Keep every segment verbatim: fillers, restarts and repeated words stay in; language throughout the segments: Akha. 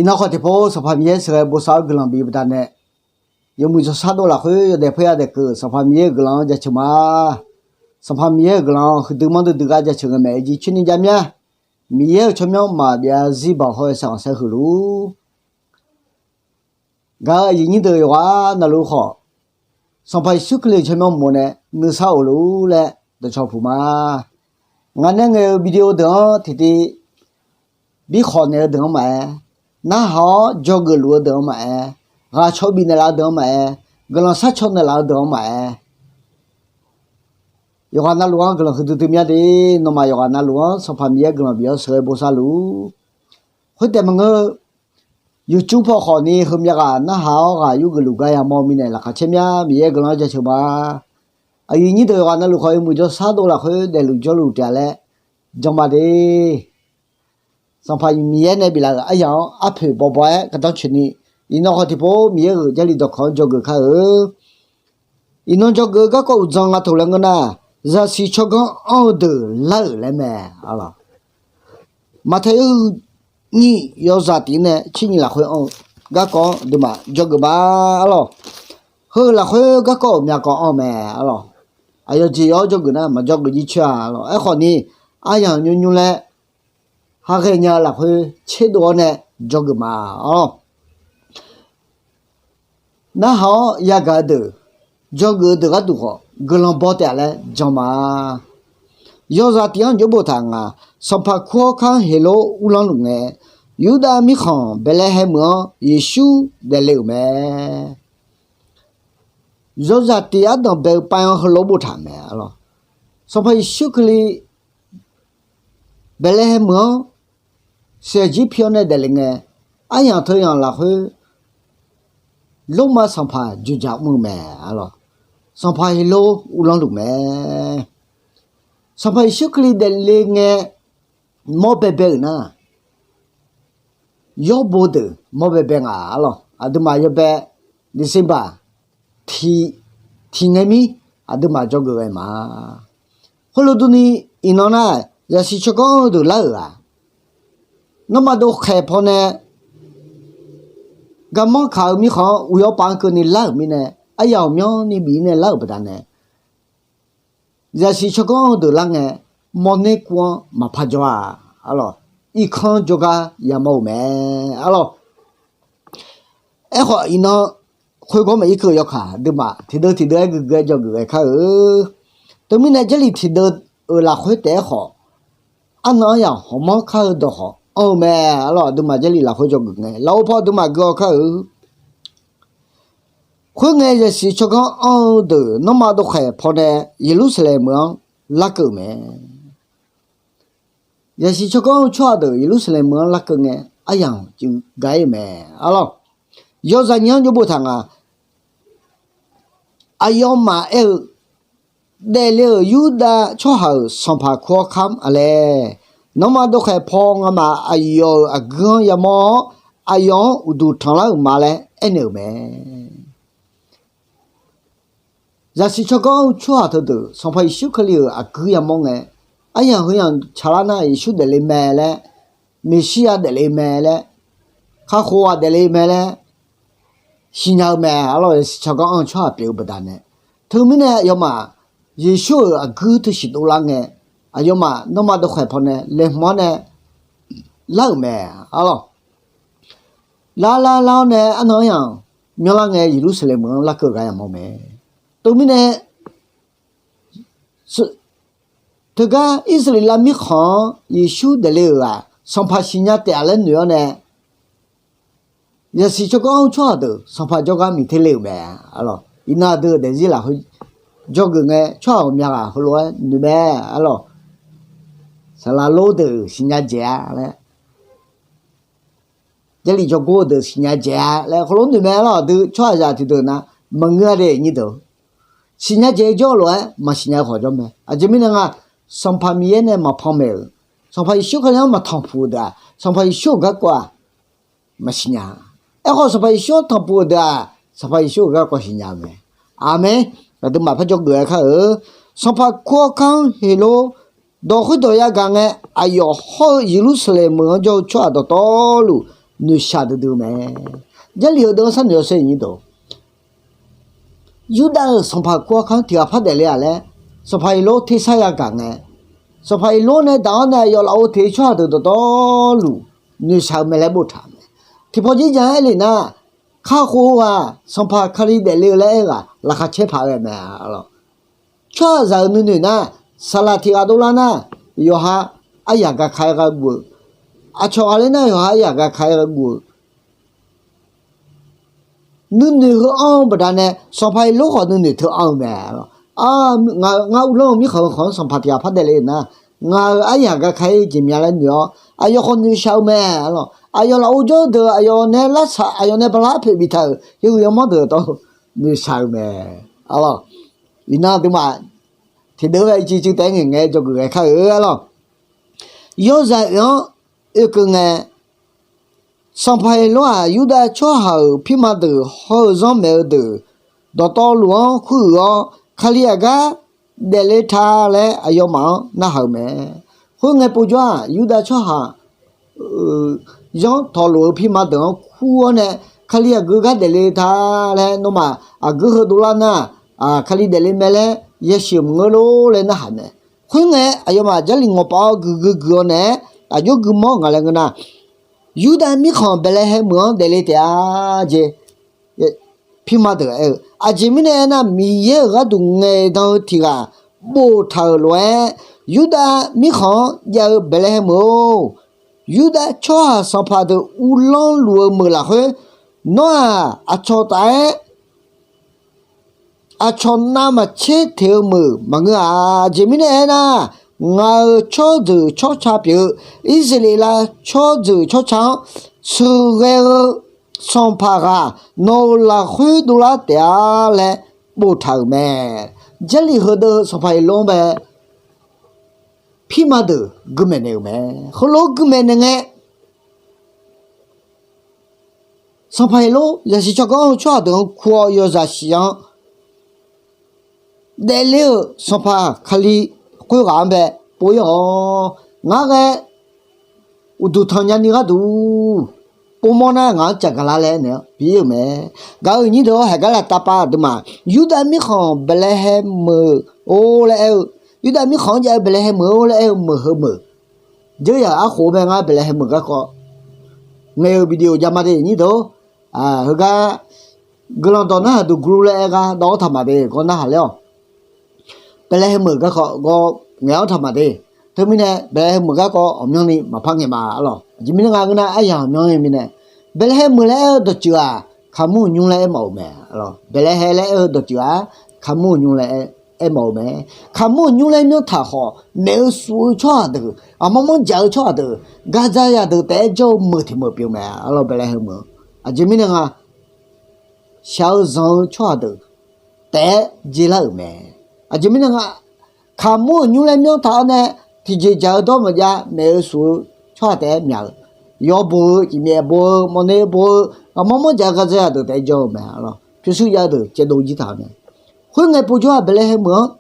Iqnan khawf tiqpov Sanqpaq Miqyaer sheuqghae bosav-eu guiqlanq bif-eu baqdanae, yawmuiq jawrshar dov lafkhoer yawdaef paerya daef keuv Sanqpaq Miqyaer-euq guiqlanq-anr jaceuq ma. Sanqpaq Miqyaer-euq guiqlanq huiqdui manrdui dui gar jaceuq ngae maeq-aer jircoer ni jav mya. Miqyaer-euq tsawrmyanr maqbyav zarzir baoq hawr-eu saeqkhanq saer huiq luf-ur. Gaq-eu aqyuif nyir deuq yawqghaq navluf khawf, Sanqpaq Yeqsur Kali-euq tsawrmyanr mof nae nuisar of luf-ur laer dawqcawq puq ma. Ngaq nae ngaeq-euq video deuq-anr tiqtiv bi khawf naeq-eu deuq-anr maqaer, narhaq-awr dzawgeuf luf-eu deuq-anr maqaer, ghaq caw bifnaeq laf-eu deuq-anr maqaer, guiqlanq sharcaw naeqlaf-eu deuq-anr maqaer, yawqghaq navluf-anr guiqlanq huiqdui dui mya de. Nawmaf yawqghaq navluf-anr Sanqpaq Miqyaer guiqlanq bif-awr sheuqghae bosav luf-ur. Khoertaef maqngeur, YouTube paw khawf ni heumya ghaq narhaq-awr ghaq yurgeuf luf gar yamawr-eu mirnae laqkhaq caer mya. Miqyaer guiqlanq-anr jaceuq ma. Aqyuif nyir deuq yawqghaq navluf khawf yawmuiq jawrshar dov lafkhoer daefluf jawrluf taef-a laer jan ma de. Sanqpaq Miqyaer nae biflaf-euq aryamq-anr arpoeq bawbaw-aer gardanr coeqni, iqnan khawf tiqpov Miqyaer-euq Jarlif dawqkawq-anr dzawgeuf kar-eu. Iqnan dzawgeuf-eu garkawv uqdzan nga toq laer ngeur nar, zaqsiq tsawrganr anr-eu deuq lar-euq laer mae. Arlawq, Maqtaeq-eu nyiq yawzaq tiq nae tser nyiq lafkhoer anr-eu garkawv-anr aqduimaf dzawgeuf ma. Arlawq, heu-eu lafkhoer garkawv-euq myavkawv anr-eu mae. Arlawq, aqyawf jeq yawr dzawgeuf nar maqdzawgeuf jircoer-a. Arlawq, aerkhawf ni aryamq nymrnymr laer ha ghaenya-eu lafkhoer tserdov-awr nae dzawgeuf ma. Arlawq, narhaq-awr yagaq-eu deuq, dzawgeuf-eu deuq gharduq khawf guiqlanq baw taef-a laer jan ma. Yawzaq tiq-anr jawrbof taq nga. Sanqpaq kur-awr kar-anr Heqlor uvlanr luf ngae, Yurdav mirkhanq Baeqlaeqhaeq meuq-anr Yeqsur daefle-euq mae. Yawzaq tiq ardanq bae-eu pav-anr heulof boftaq mae. Arlawq, Sanqpaq Yeqsur Kali Baeqlaeqhaeq meuq-anr saeqjir pi-awr nae daefle ngae, aryamq teu yamq lafkhoer Lormav sanqpaq dzoeqdzaq mr-eu mae. Arlawq, Sanqpaq Heqlor uvlanr luf mae. Sanqpaq Yeqsur Kali daefle ngae mawr baebae-euq nar, yawrbo deuq mawr baebae nga. Arlawq, aqduimaf yawbae December tiq, tiq ngae mir aqduimaf dzawgeuf ghae ma. Khoerlof durni, iqnan nar, zaqsiq tsawrganr anr-eu deuq lar-euq-aq, nanrma dov khaeq pawnae garmanr kaq-eu mirkhanq-anr uqyawr pav-anr keuvni lar-euq mirnae, aryamq ghawqmyanrni bif-ir nae lar-euq baqdanae, zaqsiq tsawrganr anr-eu deuq lar ngae, mawrner kuv-anr maqpar jawr-a. Arlawq, irkanr jawrgar yamawr-euq mae. Arlawq, aerkhawf iqnan khoergar maqir keuv yawkaq aqduimaf tiqdeuv tiqdeuv-aer guiqgeu-aer dzawgeuf ghae kar-eu. Teumirnae Jarlif tiqdeuv-euq lafkhoer taef-aer khawf, arnan aryamq ghawqmanr kar-eu dawq khawf anr-eu mae. Arlawq, aqduimaf Jarlif lafkhoer dzawgeuf ngae, lafov paw aqduimaf gui-awr kar-eu. Khoerngae, zaqsiq tsawrganr anr-eu deuq nanrma dov khaeq pawnae Yeqlursaqlaeq meuq-anr larkeuv-euq mae. Zaqsiq tsawrganr anr-eu tsawrhaq deuq Yeqlursaqlaeq meuq-anr larkeuv ngae, aryamq cuiv gaq-ir-euq mae. Arlawq, yawzaq nyiq-anr jawrbof taq nga. Aqyawfmaf aer-eu, Daefle-euq Yurdav tsawrhaq-euq sanqpaq kur-awr kar-anr aqlae, nanrma dov khaeq paw ngamaf aqyawf-euq aqguir-anr yamawr-awr, aqyawf-anr uqduq tanqlar-euq ma laer aernaeq-euq mae. Zaqsiq tsawrganr anr-eu tsawrhaq teudeuq Sanqpaq Yeqsur Kali-euq aqguir yamawr ngae, aryamq heu yamq tsaqlar nar Yeqsur daefle mae laer, Meqsirya daefle mae laer, kakhof-aq daefle mae laer siqnya-eu mae. Arlawq, zaqsiq tsawrganr anr-eu tsawrhaq pyeuf-eu baqdanae, teumirnae aqyawfmaf Yeqsur-euq aqguir teu siqdov lar ngae, aqyawfmaf nanrma dov khaeq pawnae laeqhmq-anr nae lar-euq mae. Arlawq, lar lar lar-awr nae arnan aryamq myanrlar ngae Yeqlursaqlaeq meuq-anr larkeuv gaq yamawr mae. Teumirnae teugar Irsaqleqlav mirkhanq-anr Yeqsur daefle-euq-aq sanqpaq siqnya taef-a laer noeq-awr nae, zaqsiq tsawrganr anr-eu tsawrhaq deuq sanqpaq jawrgar miqter le-euq mae. Arlawq, iqnan aqdui-euq daefzir lafkhoer dzawgeuf ngae tsawrhaq ghawqmya ghaq heulof-aer noeq mae. Arlawq, saqlaq lor deuq siqnya dzaeq-a laer, Jarlif jawrgor-eu deuq siqnya dzaeq-a laer heulof noeq mae. Arlawq, aqdui tsawrhaqzaq tiqdeuq nar maqngeur-a de nyir deuq. Siqnya dzaeq jawr-eu lof-aer maqsiqnya-eu khawf jawr mae. Aqjeq mirnae nga, Sanqpaq Miqyaer nae maqpan maeq-euq, Sanqpaq Yeqsur Kali-anr maqtanqpuq-euq deuq-aq, Sanqpaq Yeqsur-euq garkawv-aq maqsiqnya. Aerkhawf, Sanqpaq Yeqsur-anr tanqpuq-euq deuq-aq, Sanqpaq Yeqsur-euq garkawv siqnya-eu mae. Aqmeq. Aqduimaf par jawrgeuf-aer kar-eu. Sanqpaq kur-awr kar-anr Heqlov dawq khoerdawq yagaq ngae, aqyawf hawr-eu Yeqlursaqlaeq meuq-anr jawr-eu tsawrhaq dawqtawvluf noeqshaq duidui-eu mae. Jarlif heudeuq-anr sharnoeq-awr sher nyir deuq, Yurdav-euq sanqpaq kur-awr kar-anr tiq ghaq par daefle-aq laer, sanqpaq Heqlor tersar yagaq ngae, sanqpaq Heqlor nae daq-awr nae aqyawf lafov teq-eu tsawrhaq deuq dawqtawvluf noeqshaq-eu mae laer boftaq-euq mae. Tiqpawf jirjaq-anr aerlef nar, kakhof-eu ghaq sanqpaq Kali daefle-eu laer aer-eu ghaq laqkhaq caer paq-aer mae. Tsawrhaqzaq-euq nuinoeq nar, saqlaq tiq ghaq dovlar nar, yawqha aryaq gaka-aer gharduq-eu, aqcawq ghaqler nar yawqha aryaq gaka-aer gharduq-eu, nuinoeq heu anr-eu baqdanae sanqpaq Heqlor khawf nuinoeq teu anr-eu mae. Ngar uvlanr-eu mirkhanq-eu khawf-anr sanqpaq tiq ghaq par daefle nar, ngaq-euq aryaq gaka-aer jeq mya laer noeq-awr aqyawf khawf noeqshaq-eu mae. Aqyawf lafov jawr-eu deuq aqyawf nae larsaq, aqyawf nae bala arpoeq biftaq-euq yawhuiq yawmanr deuq dawq noeqshaq-eu mae. Arlawq, iqnan aqduimaf tiqdeuq-aer ghae cuicuiv taef-aer ngaeq ngae dzawgeuf ghae kar-eu arlawq. Yawzaq oeq-anr oekeuv ngae, sanqpaq Heqlor-aq Yurdav tsawrhaq-euq pirma deuq hawr-eu zanr maeq-eu deuq dawqtawvluf-anr kuruiq-awr, Kali aqgar daefle ta laer aqyawfmaf-anr narhaq-euq mae. Khoerngae povjawr-aq, Yurdav tsawrhaq zanr tawqlof-eu pirma deuq-anr kur-awr nae, Kali aqgeu gar daefle ta laer nawmaf aqgeu heu dovlar nar, Kali daefle mae laer yasiq maqngeur lor laer narhaq mae. Khoerngae aqyawfmaf Jarlif ngawqpav-awr guiqgui guiq-awr naeq-aer aqjox guimawr nga laer ngeur nar, Yurdav mirkhanq Baeqlaeqhaeq meuq-anr daefle taef-a jeq. Pirma deuq aer-eu, aqjeq mirnae aernar, Miqyaer-euq gharduq ngaeqdan-eu tiq ghaq boftaq-euq lof-aer, Yurdav mirkhanq-anr jav-eu Baeqlaeqhaeq meuq-or, Yurdav tsawrhaq sanqpaq deuq uvlanr luf-eu meuq lafkhoer, nawr-aq aqcawq taf-aer aqcawq navmaqtser teq-eu meuq maqngeur-a. Aqjeq mirnae aernar, ngaq-euq tsawrjeuq tsawrca pyeuf-eu Irsaqleqlav tsawrjeuq tsawrca-anr sheuqghae-eu sanqpaq ghaq nawq-euq lafkhoer dovlar taef-a laer boftaq-euq mae. Jarlif heudeuq sanqpaq Eqlor-anr bae pirma deuq gui maeqnaeq-euq mae. Heulof-aer gui maeqnaeq ngae, sanqpaq Eqlor zaqsiq tsawrganr-eu tsawrhaq deuq-anr kur-awr yawzaq shif-anr daefler-euq sanqpaq Kali khoerghaq-anr bae pov-ir-awq. Ngar ghae uqduq tanq nyani gharduq povmawr nar ngaq-anr caqgaq lar laer naeq-anr bi-ir-euq mae. Gaq-euq nyir deuq-awr, haiq gar laf tavpav aqduimaf, Yurdav mirkhanq Baeqlaeqhaeq meuq-or laer aer-eu, Yurdav mirkhanq-anr jav-eu Baeqlaeqhaeq meuq-or laer aer-eu meuq heu meuq. Dzeur yaq arkhof mae, ngar Baeqlaeqhaeq meuq garkawv ngaeq-euq video jav ma de nyir deuq-or. Heugar guiqlanq dawq narhaq duq gru laer aer gar dawv-awr taq ma de gawr narhaq ler-awq. Baeqlaeqhaeq meuq garkawv gawr ngaeq-awr taq ma de. Teumirnae Baeqlaeqhaeq meuq garkawv ghawqmyanrni maqpar ngaeq ma arlawq. Aqjeq mirnae nga ngeur nar, aryaq ghawqmyanrni mirnae, Baeqlaeqhaeq meuq laer aer-eu dawqtsuif-aq, kaqmur-euq nymr laer aermawf-eu mae arlawq. Baeqlaeqhaeq laer aer-eu dawqtsuif-aq, kaqmur-euq nymr laer aer, aermawf-eu mae. Kaqmur-euq nymr laer myanrtaq khawf, naef-eu suf-eu tsawrhaq deuq, aqmanr manr jaq-eu tsawrhaq deuq, gaqdzaq zaqdeuq taef-aer jawr-eu meuq tiq meuq pyeuf-eu mae arlawq. Baeqlaeqhaeq meuq-eu, aqjeq mirnae nga, shaq-eu zanq-eu tsawrhaq deuq taef-aer dzeurlar-euq mae. Aqjeq mirnae nga, kaqmur-euq nymr laer myanrtaq-awr nae, tiqjeq jaq-eu dawr maqjav, naef-eu suf-eu tsawrhaq taef-aer myaq-eu, yawbo-eu, cifmyaef bo-eu, mawrnae bo-eu, aqmanr manr jaq-eu gaqdzaq zaqdeuq taef-aer jawr-eu mae arlawq. Pyurshuir jav-eu deuq caevdov jir taq-eu mae. Khoerngae povjawr-aq, Baeqlaeqhaeq meuq-anr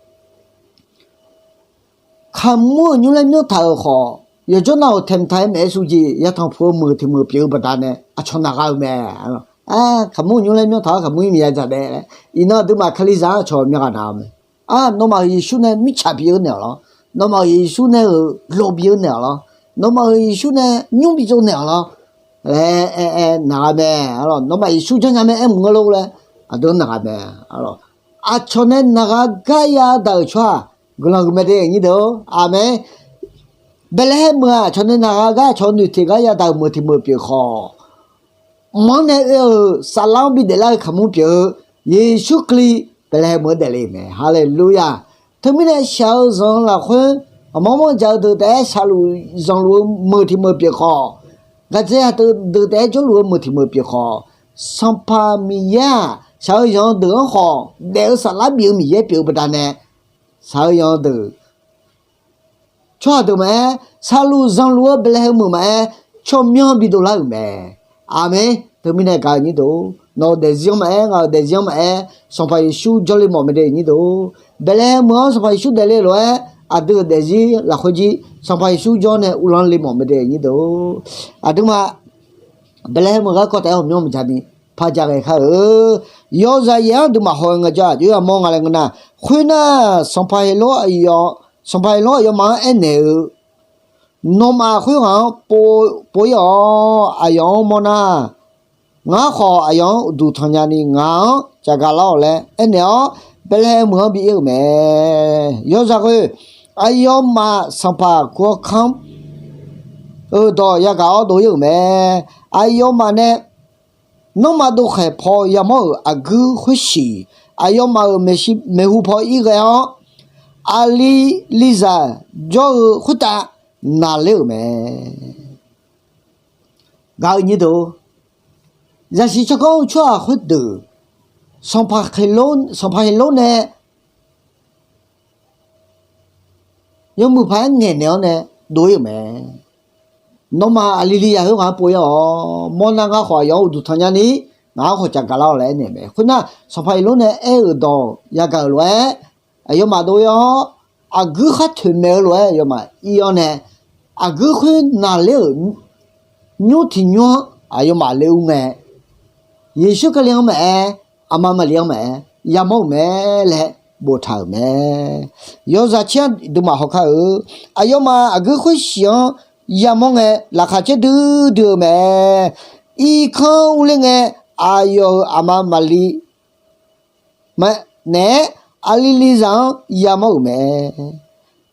kaqmur-euq nymr laer myanrtaq-euq khawf, yawqjawr nav-euq taeqmq taq-aer maeq-aer suf jeq yatanq puq-eu meuq tiq meuq pyeuf-eu baqdanae aqcawq naq gha-eu mae. Kaqmur-euq nymr laer myanrtaq-awr kaqmur-ir miqya dzaq daef laer, iqnan aqduimaf Kalizaq-anr aqcawq mya ghaq naq-eu mae. Nawmaf-euq Yeqsur nae mirtsaq bi-eu naeq-awq lawr. Nawmaf-euq Yeqsur nae-euq lo bi-eu naeq-awq lawr. Nawmaf-euq Yeqsur nae nymr bi tsov naeq-awq lawr laer aer aer naq gha mae. Nawmaf Yeqsur janrnya mae aer maqngeur lor laer aqdui-anr naq gha mae. Aqcawq nae naq gha gar yadaq-euq tsawrhaq guiqlanq huiq mae de nyir deuq-or. Aqmeq. Baeqlaeqhaeq meuq-aq, aqcawq nae naq gha gar aqcawq noeqteq gar yadaq-euq meuq tiq meuq pyeuf khawf, mq-anr nae oe-euq saflar-anr bidaef lar-eu kaqmur pyeuf-eu Yeqsur Kali Baeqlaeqhaeq meuq-anr daefle-euq mae. Haleluya! Teumirnae shaq-eu zanq-eu lafkhoer aqmanr manr jaq-eu deuq taef-aer shaqluf zanqluf-eu meuq tiq meuq pyeuf khawf, gaqdzae aqdeuq deuq taef-aer jawrluf-eu meuq tiq meuq pyeuf khawf, Sanqpaq Miqyaer-aq shaq-eu zanq-eu deuq-anr khawf daef-eu saflar bif-eu Miqyaer pyeuf-eu baqdanae, shaq-eu zanq-eu deuq tsawrhaq deuq maqaer, shaqluf zanqluf-eu Baeqlaeqhaeq meuq maqaer, tsawrmyanr bidov lar-euq mae. Aqmeq. Teumirnae gaq-eu nyir deuq-or, nawq-euq daefzir-anr maqaer, ngaq-euq daefzir-anr maqaer, Sanqpaq Yeqsur jawrle mawf mae de nyir deuq-or. Baeqlaeqhaeq meuq-anr Sanqpaq Yeqsur daefle lof-aer, aqdui-euq daefzir lafkhoer jir Sanqpaq Yeqsur jawr nae uvlanr le mawf mae de nyir deuq-or. Aqduimaf Baetlaeqhaeq meuq garkawv taef-aer ghawqmyanr maqja ni par ja ghae kar-eu. Yawzaq yaeq-anr duimaf haw-eu ngaejawr-aq, jov yamawr nga laer ngeur nar, khoernar, Sanqpaq Heqlor aqyawf, Sanqpaq Heqlor aqyawfmaf-anr aernaeq-eu, Nawmaf khoerghaq-anr pov-ir-awq. Aqyawf-anr mawrnar, ngar khawf aqyawf-anr uqduq tanq nyani ngaq-anr caqgaq lar-awq laer aernaeq-awr, Baetlaeqhaeq meuq-anr bi ir-euq mae. Yawzaq khoer, aqyawfmaf sanqpaq kur-awr kanr-euq dawq yagaq-awr dov-ir-euq mae. Aqyawfmaf nae nanrma dov khaeq paw yamawr-euq aqguir khoershiq, aqyawfmaf-euq maeqhu paw ir ghae-awr, Aqlizaq jawr-eu khoertav naqler-euq mae. Gaq-eu nyir deuq, zaqsiq tsawrganr-eu tsawrhaq khoerdeuq, Sanqpaq Heqlor nae yawmuiq paq-aer ngaeqnaeq-awr nae dov-ir-euq mae. Nawmaf Aqlizaq khoerghaq-anr pov-ir-awq. Mawrnar ngar khawf aqyawf-anr uqduq tanq nyani, ngaq-anr khawf caqgaq lar-awq laer aernaeq mae. Khoernar, Sanqpaq Heqlor nae aer-euq dawq yagaq-euq lof-aer, aqyawfmaf dov-ir-awr, aqguir khar toeqmaeq-eu lof-aer aqyawfmaf ir-awr nae, aqguir khoer naqler-euq nymr tiq nymr-anr aqyawfmaf le ur ngae, Yeqsur Kali-anr maqaer, aqma Maqli-anr maqaer, yamawr-euq mae laer boftaq-euq mae. Yawzaq caer-anr duimaf hawkar-eu, aqyawfmaf aqguir khoershiq-anr yamawr ngae, laqkhaq caer duidui-eu mae. Irkanr urler ngae, aqyawf-euq aqma Maqli naeq-aer Aqlizaq-anr yamawr-euq mae.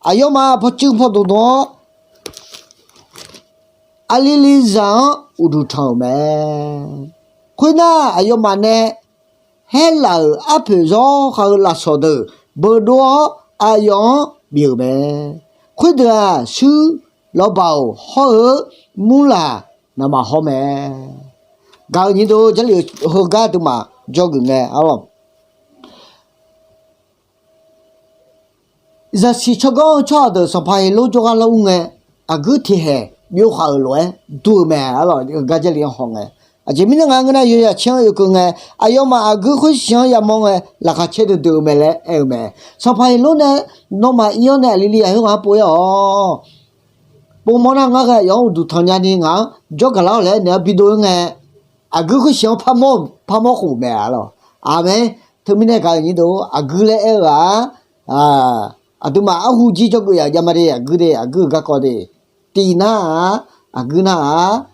Aqyawfmaf pawqtsuif pawqdmq dmq-awr, Aqlizaq-anr uqduq tanq-euq mae. Khoernar, aqyawfmaf nae Haerlaf-euq arpoeq zawrkhav-eu lafsawq deuq beudov-awr aqyawf-anr bif-euq mae. Khoerdeuq-aq, shuir, lawrbaq-awq hawr-eu murlaq navmaqhaw mae. Gaq-eu nyir deuq, Jarlif heugar duimaf jawrgeuf ngae, zaqsiq tsawrganr-eu tsawrhaq deuq Sanqpaq Heqlor jawrgar lar ur ngae, aqguir tiqhaeq byov khaq-euq lof-aer dur-eu mae. Arlawq, heugar Jarlif-anr haw ngae, aqjeq mirnae nga ngeur nar, yawzaq caer-anr oekeuv ngae, aqyawfmaf aqguir khoershiq-anr yamawr ngae, laqkhaq caer duidui-eu mae laer aer-eu mae. Sanqpaq Heqlor nae nawmaf ir-awr nae Aqlizaq khoerghaq-anr pov-ir-awq. Pov mawrnar ngar ghae aqyawf-anr uqduq tanq nyani ngaq-anr jawrgaq lar-awq laer aernaeq-awr bidov-ir ngae, aqguir khoershiq-anr parmawr khof mae. Arlawq, aqmeq. Teumirnae gaq-eu nyir deuq, aqguir laer aer-eu-aq, aqduimaf arhu jir jawrgeuf yaf jav ma de. Aqguir de, aqguir-euq garkawv de. Tiq nar-aq, aqguir nar-aq,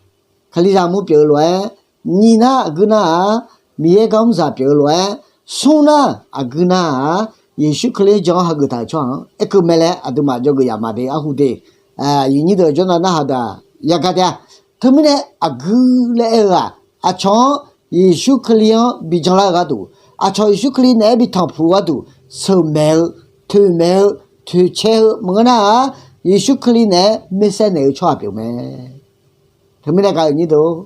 Kalizaq mur pyeuf-eu lof-aer, nyiq nar aqguir nar-aq, Miqyaer gar mr zaq pyeuf-eu lof-aer, smr nar aqguir nar-aq, Yeqsur Kali-anr jan-anr hageuf taq-euq tsawrhaq-anr aerkeuv mae laer aqduimaf jawrgeuf yaf ma de. Arhu de, aqyuif nyir deuq jawrnan narhaq deuq-aq, yaga taef-a. Teumirnae aqguir laer aer-eu-aq, aqcawq-anr Yeqsur Kali-anr bi janlar-eu gharduq, aqcawq Yeqsur Kali naeq-aer bi tanqpuq-eu gharduq, sheuqmaeq-eu, toeqmaeq-eu, toeqcae-eu maqngeur nar-aq, Yeqsur Kali naeq-aer maeqsaer naeq-eu tsawrhaq pyeuf mae. Teumirnae gaq-euq nyir deuq,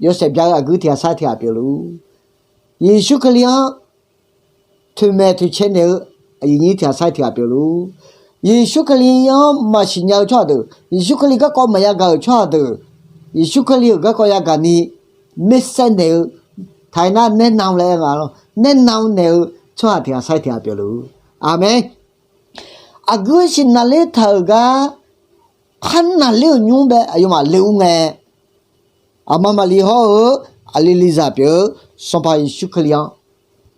yawshaef bya-eu aqguir tiq ghaq sar tiq ghaq pyeufluf-ur. Yeqsur Kali-anr toeqmaeq toeqcae naeq-eu aqyuif nyir tiq ghaq sar tiq ghaq pyeufluf-ur. Yeqsur Kali-anr maqsiq nya-eu tsawrhaq deuq, Yeqsur Kali garkawv maqya gaq-euq tsawrhaq deuq, Yeqsur Kali-euq garkawv yagaq ni maeqsaer naeq-eu, taq-aer nar naer nan laer aer nga lawr, naer nan naeq-eu tsawrhaq tiq ghaq sar tiq ghaq pyeufluf-ur. Aqmeq. Aqguir siq naqler taq-euq gar, khar naqler-euq nymr bae aqyawfmaf le ur ngae, aqma Maqli hawr-eu Aqlizaq pyeuf-eu Sanqpaq Yeqsur Kali-anr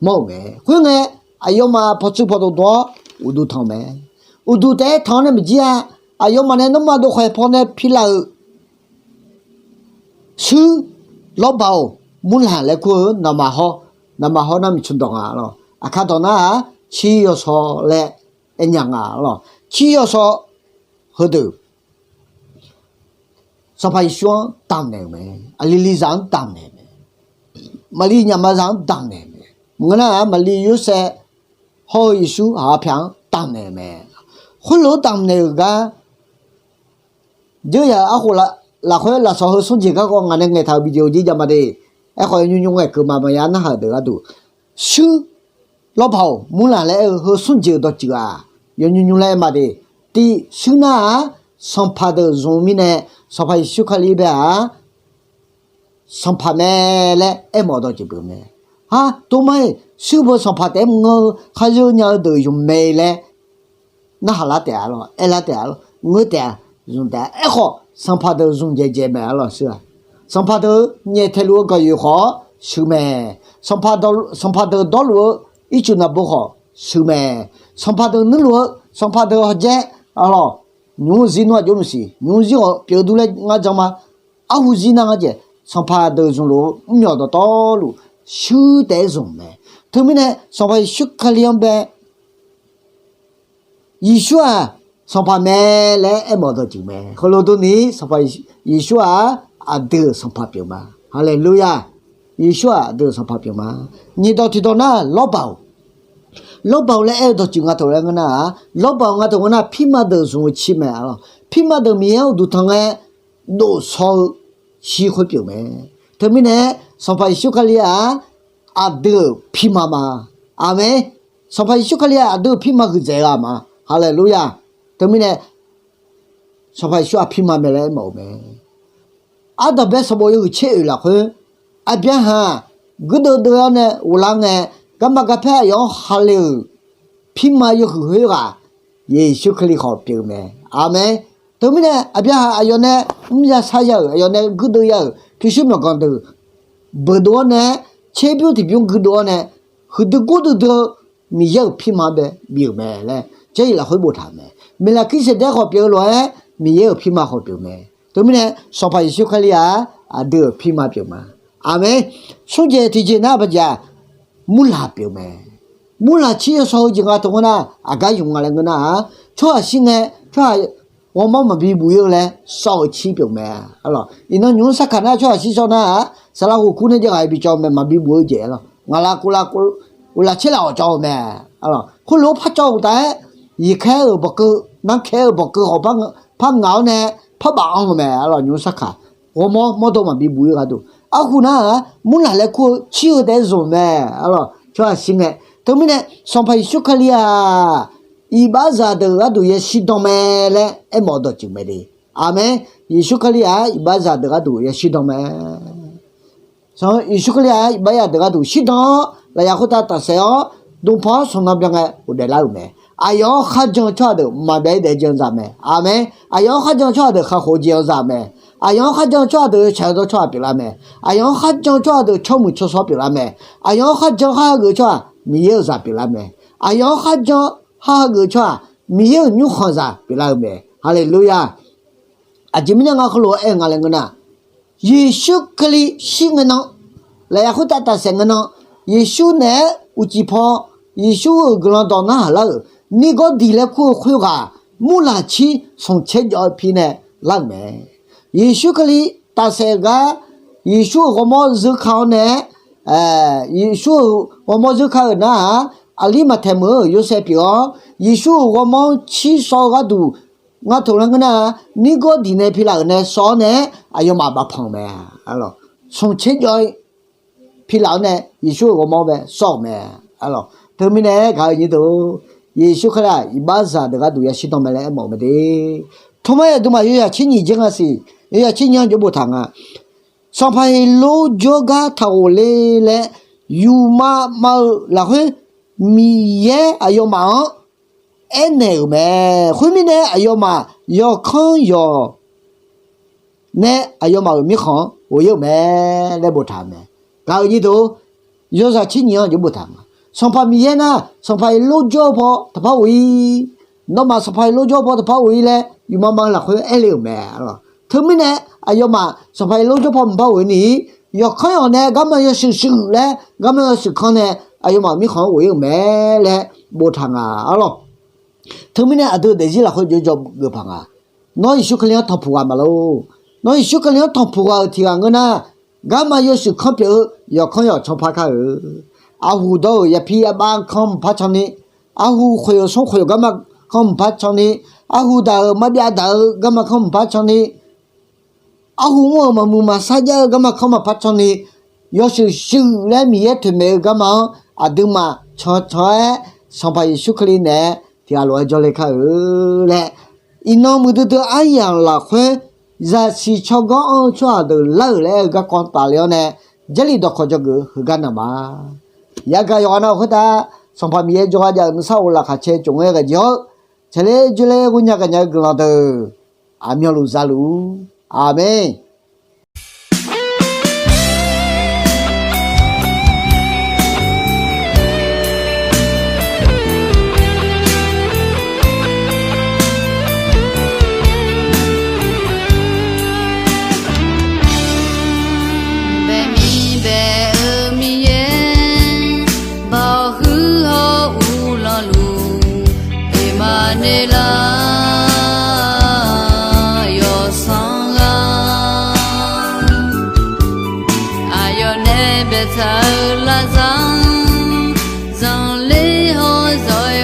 mawr-euq mae. Khoerngae, aqyawfmaf pawqtsuif pawqdmq dmq-awr uqduq tanq mae. Uqduq taef-aer tanq-awr nae maqjir-a. Aqyawfmaf nae nanrma dov khaeq paw nae pilaf-euq shuir, lawrbaq-awq, murlaq laer kur-eu navmaqhaw, navmaqhaw nar miqcmq dawq nga lawr. Aqkar dawq nar-aq, cir yawsaw laer aernya nga lawr. Cir yawsaw heudeuq Sanqpaq Yeqsur-anr damqnaeq-euq mae. Aqlizaq-anr damqnaeq-euq mae. Maqli nyaf maqzaq-anr damqnaeq-euq mae. Maqngeur nar-aq, Maqli Yorsaev hawr-eu Yeqsur haq-awr pyaeq-anr damqnaeq-euq mae. Khoerlof-aer damqnaeq-euq gar, dzeur yaq-euq arkhof lafkhoer lafsawq heu smr jeq garkawv ngaq nae ngaeqtaq-euq video jir jav ma de. Aerkhawf yawnymr nymr ngaeqkeuv ma maqya narhaq-euq deuq gharduq, shuir, lawrbaq-awq, murlaq laer aer-eu heu smr jeq-euq dawqtsuif-aq, yawnymr nymr laer aer ma de. Tiv shuir nar-aq, sanqpaq deuq zmq-eu mirnae, Sanqpaq Yeqsur Kali bae-aq, sanqpaq mae laer aermawf-eu dawqtsuif pyeuf mae. Har, Tormar-iq, shuir beu sanqpaq taef-aer mr ngar-eu kharyoer nya-eu deuq zmq mae laer narhaq lar taef-a lawr, aer lar taef-a lawr, ngeur taef-a, zmq taef-a. Aerkhawf sanqpaq deuq zmq dzaeqdzaeq mae-a lawr shuir-aq. Sanqpaq deuq nyaeftaeq luf-eu gawqyoeq khawf shuiq mae. Sanqpaq deuq dawrluf-eu ircuf naqbo khawf shuiq mae. Sanqpaq deuq nuirluf-eu, sanqpaq deuq hawjae, arlawq, nymq-mr zir nmr-aq jov maqsiq, nymq-mr zir khawf pyeuf dur laer ngar jan ma. Arhu zir nar ngar jeq, sanqpaq deuq zmqluf-eu mrmyawq dawqtawvluf shuir taef-aer zmq mae. Teumirnae Sanqpaq Yeqsur Kali-anr bae Yeqsur-aq, Sanqpaq mae laer aermawf dawqtsuif mae. Heulof durni, Sanqpaq Yeqsur-aq, aqdui-euq Sanqpaq pyeuf ma. Haleluya! Yeqsur-aq, aqdui-euq Sanqpaq pyeuf ma. Nyiq dawq tiq dawq nar, Lawrbaq-awq. Lawrbaq-awq laer aer-eu dawqtsuif nga taq laer ngeur nar-aq, Lawrbaq-awq nga taq ngeur nar, pirma deuq zmq-eu cir mae, arlawq. Pirma deuq Miqyaer-anr uqduq tanq ngae, dov shaw-eu cir khoer pyeuf mae. Teumirnae, Sanqpaq Yeqsur Kali-aq, aqdui-euq pirma ma. Aqmeq. Sanqpaq Yeqsur Kali-aq, aqdui-euq pirma huiqdzaeq-eu ghaq ma. Haleluya! Teumirnae, Sanqpaq Yeqsur-aq pirma mae laer aermawf-eu mae. Ardanqbae sanqbof yawhuiq tser oeq lafkhoer, Aqbyaqhaq guirdeuv deuv-awr nae ghoflar ngae, garma garpaer aqyawf-anr hale-euq pirma yawhuiq khoerghaq Yeqsur Kali khawf pyeuf-eu mae. Aqmeq. Teumirnae Aqbyaqhaq aqyawf nae mr ya sar ya-euq, aqyawf nae guirdeuv ya-euq pyurshuir myawqganq deuq beuqdov-awr nae, tserbymr tiqbymr guirdov-awr nae, huiqdui gordui dui-eu Miqyaer-euq pirma bae bif-euq mae laer Jarlif lafkhoer boftaq-euq mae. Miqlaqkirseqdaer khawf pyeuf-eu lof-aer, Miqyaer-euq pirma khawf pyeuf mae. Teumirnae Sanqpaq Yeqsur Kali-aq, aqdui-euq pirma pyeuf ma. Aqmeq. Smrjeq tiqjeq nar baqjeq-aq, murlaq pyeuf mae. Murlaq cir yawsaw heu jeq nga taq ngeur nar, aqgar yamq nga laer ngeur nar-aq, tsawrhaq shir ngae, tsawrhaq ghawrmawr maqbi buf-ir-eu laer sawr-eu cir pyeuf mae. Arlawq, iqnan nymq-mr sarkaq nar tsawrhaq shir sawr nar-aq, saqlaq ghof kur nae jav ghaq-iq bi cawv mae, maqbi buf-eu jeq arlawq. Ngaq lav kov lav kov, uqlaf tser laf-awq cawv-eu mae. Arlawq, khoerlof-aer par cawv-eu uqtaf-aer, yiqkhaer-euq bawqkeuv, narkaer-euq bawqkeuv khawf par ngaq-awr nae, par baf anr-eu mae. Arlawq, nymq-mr sarkaq ghawrmawr mawrdov maqbi buf-ir gharduq, arhu nar-aq, murlaq laer kur-eu cir-eu taef-aer zmq mae. Arlawq, tsawrhaq shir ngae. Teumirnae Sanqpaq Yeqsur Kali-aq, iqbaxzaq deuq gharduq yashir dan mae laer aermawf-eu dawqtsuif mae de. Aqmeq. Yeqsur Kali-aq, iqbaxzaq deuq gharduq yashir dan mae. Sanq Yeqsur Kali-aq, iqbaxzaq deuq gharduq shirdan-awr, lafyaq khoertav tafsaef-awr, dmqpaw-awr sanqnan byan ngae ghofdaef lar-euq mae. Aqyawf-anr kharjan-eu tsawrhaq deuq maqbyav-ir daef-eu jeq-anr za mae. Aqmeq. Aqyawf-anr kharjan-eu tsawrhaq deuq kakhof-eu jeq-anr za mae. Aqyawf-anr kharjan-eu tsawrhaq deuq shaqzawr tsawrhaq pyeuflar mae. Aqyawf-anr kharjan-eu tsawrhaq deuq tsawrmuiq tsawrshawr pyeuflar mae. Aqyawf-anr kharjan-eu khar hageuf-eu tsawrhaq Miqyaer-euq zaq pyeuflar mae. Aqyawf-anr kharjan-eu khar hageuf-eu tsawrhaq Miqyaer-euq nymrkhanq zaq pyeuflar-eu mae. Haleluya! Aqjeq mirnae ngar heulof-aer aer-eu nga laer ngeur nar, Yeqsur Kali shir ngae nan, lafyaq khoertav tafsaef ngae nan, Yeqsur naeq-aer uqcif paw, Yeqsur-euq guiqlanq dawq narhaq lar-euq Nirgawrdiq laer kur-eu khoerghaq, murlaq cir smq tser jawv-eu pi nae lar-euq mae. Yeqsur Kali tafsaef gar, Yeqsur-euq ghawrmawr zeur ka-awr nae, Yeqsur-euq ghawrmawr zeur ka-euq nar-aq, aqlir maqtaeq meuq-eu Yorsaev pyeuf-awr, Yeqsur-euq ghawrmawr cir sawv-eu gharduq, ngar taq laer ngeur nar-aq, Nirgawrdiq nae pilaf-euq nae sawv-awr nae, aqyawfmaf bafpanq-euq mae. Smq tser jawv-ir pilaf-awr nae Yeqsur-euq ghawrmawr bae sawr-euq mae. Teumirnae gaq-eu nyir deuq, Yeqsur Kali-aq, iqbaxzaq deuq gharduq yashir dan mae laer aermawf-eu mae de. Tmr-aer aqduimaf yawzaq tser nyiq jaer nga siq, yawzaq tser nyiq-anr jawr boftaq nga. Sanqpaq Heqlor jawrgar taq ghofle laer yufmav mav-eu lafkhoer, Miqyaer aqyawfmaf-anr aernaeq-euq mae. Khoermirnae aqyawfmaf yawkanr yawq nae aqyawfmaf-euq mirkhanq-anr ghof-ir-euq mae laer boftaq-euq mae. Gaq-eu nyir deuq, yawzaq tser nyiq-anr jawr boftaq nga. Sanqpaq Miqyaer nar, Sanqpaq Heqlor jawr-eu paw taqpar ghof-ir. Nawmaf Sanqpaq Heqlor jawr-eu paw taqpar ghof-ir laer yufmav mav-eu lafkhoer aer le-euq mae. Teumirnae aqyawfmaf Sanqpaq Heqlor jawr paw maqpar ghof-ir ni, yawqkanr yawq nae garma yawshuif shuif laer garma yawshuif kanr nae aqyawfmaf-euq mirkhanq-anr ghof-ir-euq mae laer boftaq nga arlawq. Teumirnae aqdui-euq daefzir lafkhoer jawr jawr geuf paq nga. Nawr Yeqsur Kali-anr tanqpuq ghaq maqlor. Nawr Yeqsur Kali-anr tanqpuq ghaq-euq tiq ghaq ngeur nar, garma yawshuif kanr pyeuf-eu yawqkanr yawq canpar kar-eu, aqhuq dawr-euq yapi yabav kanr maqpar can ni, aqhuq khoeq-euq smr khoeq-euq garma kanr maqpar can ni, aqhuq daq-euq maqbyav daq-eu garma kanr maqpar can ni, aqhuq mr-euq maqmuiq maqsar jav-eu garma kanr maqpar can ni, yawshuif shuif laer Miqyaer toeqmaeq-eu garma-anr aqduimaf cancan-aer Sanqpaq Yeqsur Kali naeq-aer tiq ghaq lof-aer jawrle kar-eu laer, iqnan muiqdui dui aryamq lafkhoer zaqsiq tsawrganr anr-eu tsawrhaq deuq lar-euq laer aer-eu garkawv tafle-awr nae, Jarlif dawqkawq dzawgeuf-eu heugar naq ma. Yagaq yawqghaq nav khoertav Sanqpaq Miqyaer jawrgar jav-euq nuisar of laqkhaq cae tsofngaer ghae jeq-awr, tsaqler dzoerler ghoernya gaqnya-eu guiqlanq deuq aqmyanluf zaluf-ur. Aqmeq.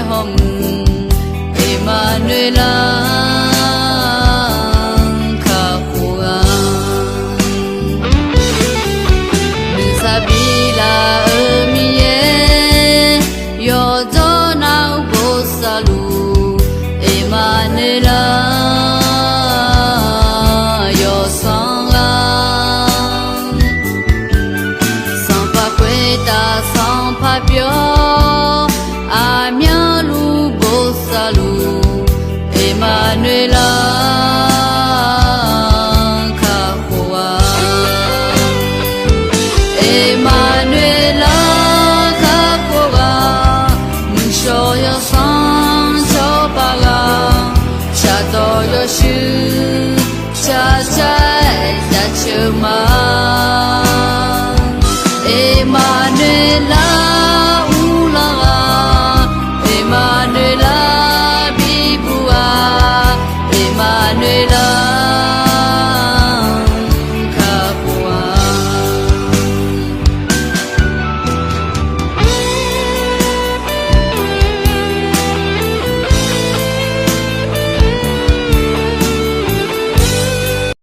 hawr-eu